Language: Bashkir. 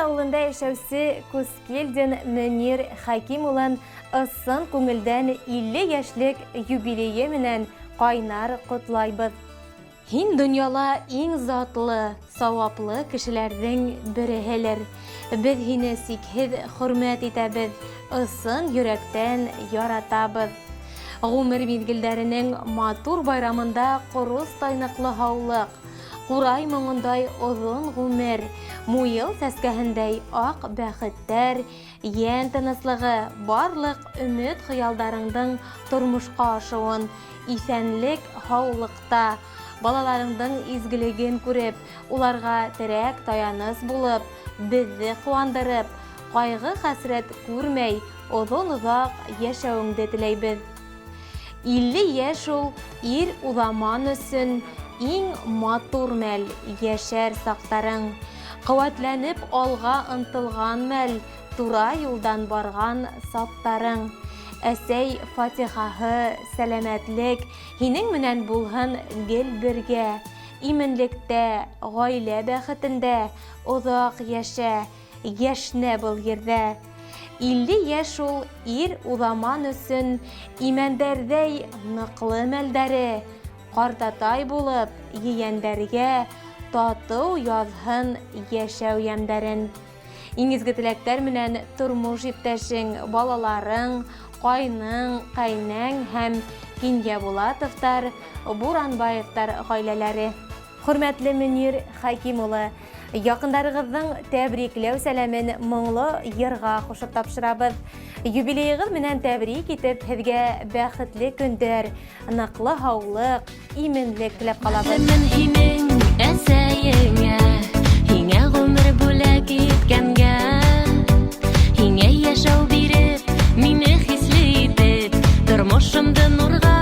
ауылында йәшәүсе Кускилдин Мөнир Хәким улын ысын күңелдән 50 йәшлек юбилейы менән ҡайнар ҡотлайбыҙ. Һин донъяла иң затлы, сауаплы кешеләрҙең береһелер. Беҙ һине сикһеҙ хөрмәт итәбеҙ, ысын йөрәктән яратабыҙ. Ғүмер миҙгелдәренең матур байрамында ҡоростай ныҡлы һаулыҡ, ҡурай моңондай оҙон ғүмер, муйыл сәскәһендәй аҡ бәхеттәр, йән тыныслығы, барлыҡ өмөт-хыялдарыңдың тормошҡа ашыуын, иҫәнлек, һаулыҡта, балаларыңдың изгелеген күреп, уларға терәк-таяныс булып, беҙҙе ҡыуандырып, ҡайғы-хәсрәт күрмәй, оҙон-оҙаҡ йәшәүеңде теләйбеҙ. 50 йәш ул ир уҙаман өсөн иң матур мәл, йәшәр саҡтарың. Ҡеүәтләнеп алға ынтылған мәл, тура юлдан барған саптарың. Әсәй фатихаһы, сәләмәтлек һинең менән булһын гел бергә. Именлектә, ғаилә бәхетендә оҙаҡ йәшә, йәшнә был ерҙә. 50 йәш ул ир уҙаман өсөн имәндәрҙәй ныҡлы мәлдәре, ҡартатай булып ейәндәргә татыу яҙһын йәшәү йәмдәрен. Иң изге теләктәр менән тормош иптәшең, балаларың, ҡайның, ҡәйнәң һәм Кинйәбулатовтар, Буранбаевтар ғаиләләре. Хөрмәтле Мөнир Хәким улы, якындарыгыҙҙың тәбрикләү сәләмен моңло йырға ҡушып тапшырабыҙ. Юбилейығыҙ менән тәбрик итеп, һеҙгә бәхетле көндәр, ныҡлы һаулыҡ, именлек теләп ҡалабыҙ. Рәхмәтлемен һинең әсәйеңә, һиңә ғүмер бүләк иткәнгә. Һиңә йәшәү биреп, мине хисле итеп, тормошомдо нурға